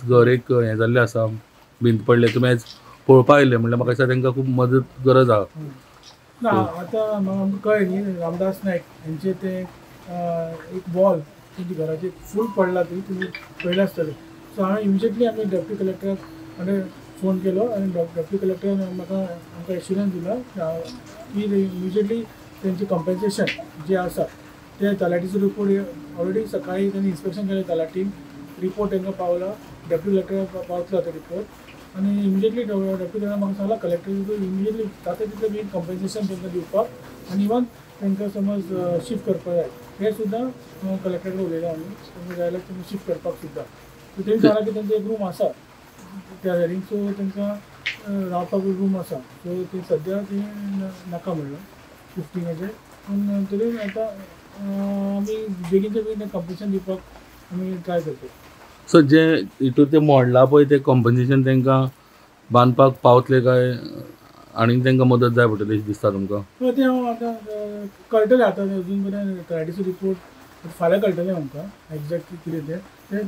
घर एक हें जाल्लें आसा, भिंत पडले, तुमी आयज पळोवपाक आयिल्ले म्हणल्यार म्हाका दिसता तांकां खूब मदत गरज आहा. ना आतां आमकां कळ्ळें न्ही, रामदास नायक हेंचे ते एक वॉल तेंच्या घराचेर फूल पडला, ती तुमी पळयलां आसतलें. सो हांवें इमिजिएटली आमी डेप्युटी कलेक्टराक आनी फोन केलो आनी डेप्युटी कलेक्टरान म्हाका आमकां एश्युरन्स दिला की इमिजिएटली तेंचें कंपन्सेशन जें आसा ते तलाठीचो रिपोर्ट ऑलरेडी सकाळी तांणी इन्स्पेक्शन केलें, तलाठीन रिपोर्ट तांकां पावला, डेप्युटी कलेक्टराक पावतलो तो रिपोर्ट. आनी इमिजिएटली डेप्युटी कलेक्टर म्हाका सांगला कलेक्टर इमिजिएटली जाता तितलें बेगीन कंपन्सेशन तांकां दिवपाक आनी इवन तांकां समज शिफ्ट करपाक जाय हें सुद्दां कलेक्टरा कडेन उलयला आमी, तांकां जाय जाल्यार तुमी शिफ्ट करपाक सुद्दां. सो तेणी सांगलां की तेंचो एक रूम आसा त्या सो तांकां रावपाक रूम आसा, सो ते सद्या ते नाका म्हणलां शिफ्टिंगाचें. पूण तरी आतां आमी बेगीनच्या बेगीन कंपन्सेशन दिवपाक आमी ट्राय करता. सो जे हितून ते मोडला पळय ते कंपन्सेशन तांकां बांदपाक पावतले काय आनी तांकां मदत जाय पडटली अशें दिसता तुमकां? तें हांव आतां कळटलें, आतां अजून पर्यंत तलाठीचो रिपोर्ट फाल्यां कळटलें आमकां एग्जॅक्ट कितें तें,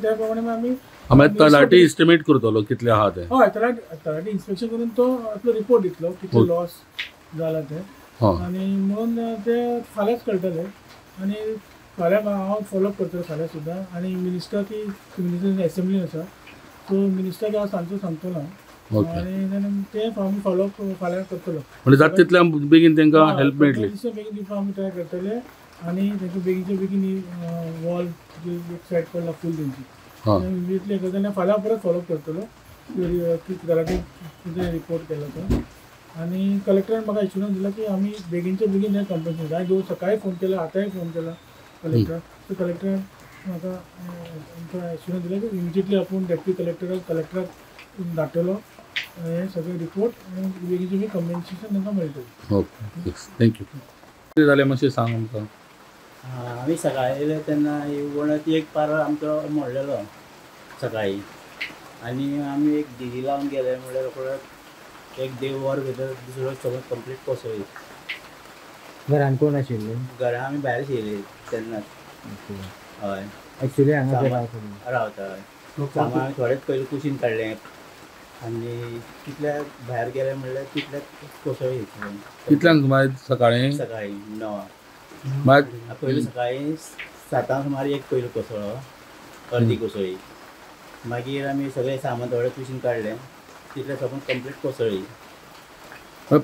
त्या प्रमाणे आमी आमी तलाठी एस्टिमेट करतलो कितले आहा तें. हय, तलाठी इन्स्पेक्शन करून तो आपलो रिपोर्ट दितलो कितले लॉस जाला तें, आनी म्हणून ते फाल्यांच कळटलें. आनी फाल्यां हांव फॉलोअप करतलो फाल्यां सुद्दां. आनी मिनिस्टर की मिनिस्टर एसेंब्लीन आसा, सो मिनिस्टराक हांव सांजचो सांगतलो हांव, आनी ते आमी फॉलोअप फाल्यां करतलो. म्हणजे जाता तितल्या बेगीन तांकां हेल्प मेळटली, बेगीन दिवपाक आमी ट्राय करतले. आनी तांकां बेगीनच्या बेगीन वॉल जी एक सायड पडला फूल तेंची इमिजिएटली करतले. फाल्यां परत फॉलोअप करतलो की तलाठी कितें रिपोर्ट केला तो. आनी कलेक्टरान म्हाका एश्युरन्स दिला की आमी बेगीनच्या बेगीन हें कंपन्सेशन. हांवें दोन सकाळी फोन केला, आतांय फोन केला कलेक्टराक, सो कलेक्टरान म्हाका आमकां एश्युरन्स दिला की इमिजिएटली आपूण डेप्युटी कलेक्टराक कलेक्टराक धाडटलो हे सगळे रिपोर्ट आनी बेगीनचे बेगीन कंपन्सेशन तांकां मेळटलें. Okay, thank you. कितें जालें मातशें सांग आमकां. आमी सकाळी येयले तेन्ना वणत एक पारो आमचो मोडलेलो सकाळी, आनी आमी एक दिगी लावन गेले म्हणल्यार रोखडोच एक देड वर भितर दुसरो सगळो कंप्लीट कोसळ्ळी. घरान कोण आशिल्ले? घरान आमी भायर आशिल्ली तेन्नाच. हय, एक्चुअली हांगा रावता. हय, सामान आमी थोडेच पयलीं कुशीन काडलें आनी तितल्या भायर गेले म्हणल्यार तितल्याक कोसळ्ळी. कितल्यांक सुमार? सकाळीं? सकाळीं 9. पयलीं सकाळीं 7 सुमार एक पयलो कोसळ्ळो, अर्दी कोसळ्ळी. मागीर आमी सगळें सामान थोडें कुशीन काडलें, तितलें सगळें कंप्लीट कोसळ्ळी.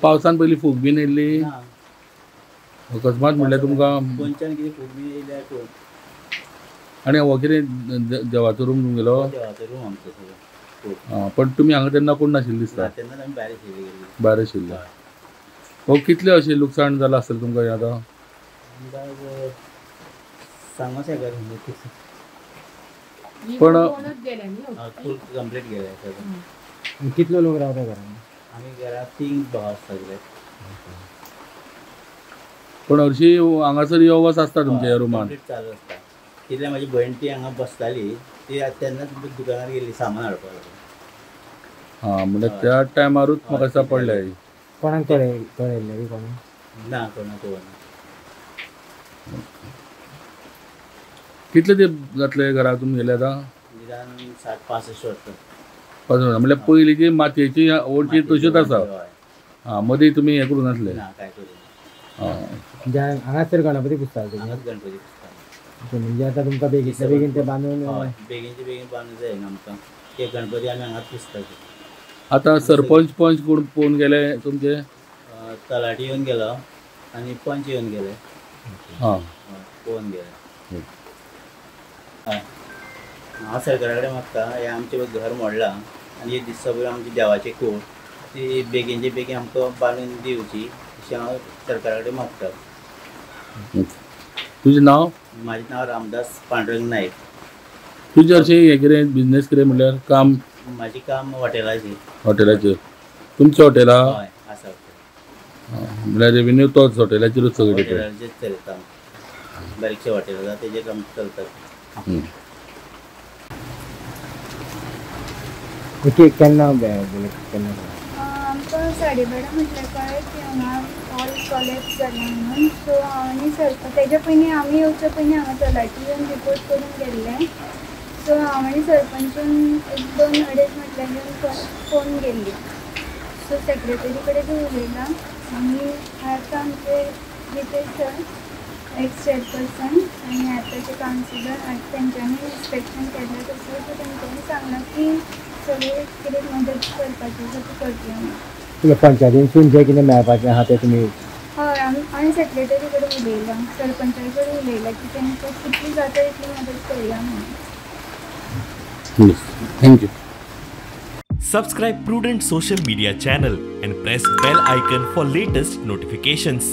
पावसान पयलीं फूग बीन येयल्ली अकस्मात म्हणल्यार तुमकां खंयच्यान कितें फूग बीन येयल्यार कोण? आनी हो कितें देवाचो रूम तुमगेलो? देवाचो रूम आमचो सगळो. पण तुमी हांगा तेन्ना कोण नाशिल्ले दिसता? तेन्ना आमी भायर आशिल्ले. भायर आशिल्ले. हो कितलें अशें लुकसाण जालां आसतलें तुमकां हें आतां? सांगू शकना. पण फूल कंप्लीट गेलें सगळें. कितलो लोक रावता घरान? आमी घरांत 3 भाव आसता सगळे. पण हरशीं हांगासर यो वच आसता तुमच्या ह्या रुमान? चालू आसता. तितल्या म्हाजी भयण ती हांगा बसताली, ती तेन्नाच दुकानार गेली सामान हाडपाक. हां, म्हणल्यार त्या टायमारूच म्हाका दिसता पडलें. कोणाक कळयल्लें बी कोणाक? ना, कोणाक कळना. कितले ते जातले घराक तुमगेले आतां? निदान 60-65 वर्सां. 5 वर्सां म्हणल्यार पयलींची मातयेची वण्टी तश्योच आसा. हां, मदीं तुमी हें करूं नासले? ना, कांय करूं ना. म्हणजे हांगासर गणपती पुजताले तुमी? हांगाच गणपती पुजताले. म्हणजे आतां तुमकां बेगीनच्या बेगीन ते बांदून? बेगीनच्या बेगीन बांदून जाय आमकां ते गणपती, आमी हांगाच पुजतात. आतां सरपंच पंच कोण पळोवन गेले तुमचे? तलाठी येवन गेलो आनी पंच येवन गेले. हां, पळोवन गेले. हय, हांव सरकारा कडेन मागता, हें आमचें घर मोडलां आनी हे दिसता पळय आमची देवाची कूड, ती बेगीनचे बेगीन आमकां बांदून दिवची अशें हांव सरकारा कडेन मागता. तुजें नांव? म्हाजें नांव रामदास पांडुरंग नायक. तुजें अशें हें कितें बिजनेस कितें म्हणल्यार काम? म्हाजें काम हॉटेलाचें. हॉटेलाचेर? तुमचें हॉटेल आहा? हय, आसा. म्हणल्यार रेवेन्यू तोच हॉटेलाचेरूच सगळें? हॉटेलाचेर चलता, बारीकशें हॉटेल आसा तेजेर आमचें चलता. केन्ना केन्ना? आमकां 12:30 म्हटल्यार कळ्ळें की हांगा हॉल कॉलेप्स जाला म्हणून. सो हांव आनी सर तेज्या पयलीं आमी येवच्या पयलीं हांगा तलाठी येवन रिपोर्ट करून गेल्ले. सो हांव आनी सरपंचान एक 2-2.5 म्हटल्यार घेवन फोन केल्ली. सो सेक्रेटरी कडेन बी उलयलां आनी आतां आमचे रितेश सर एक्स चेअरपर्सन आनी आतांचे कावन्सिलर तेंच्यांनी इन्स्पेक्शन केल्लें तसो. सो तेंच्यांनी सांगलां की सगळें कितें मदत करपाची आसा ती करतली आमी. पंचायतीनसून जें कितें मेळपाचें आहा तें तुमी? हय, आमी सेक्रेटरी कडेन उलयलां, सरपंचा कडेन उलयलां की तेंकां कितली जाता तितली मदत करुया म्हणून. Thank you. Subscribe Prudent Social Media channel and press bell icon for latest notifications.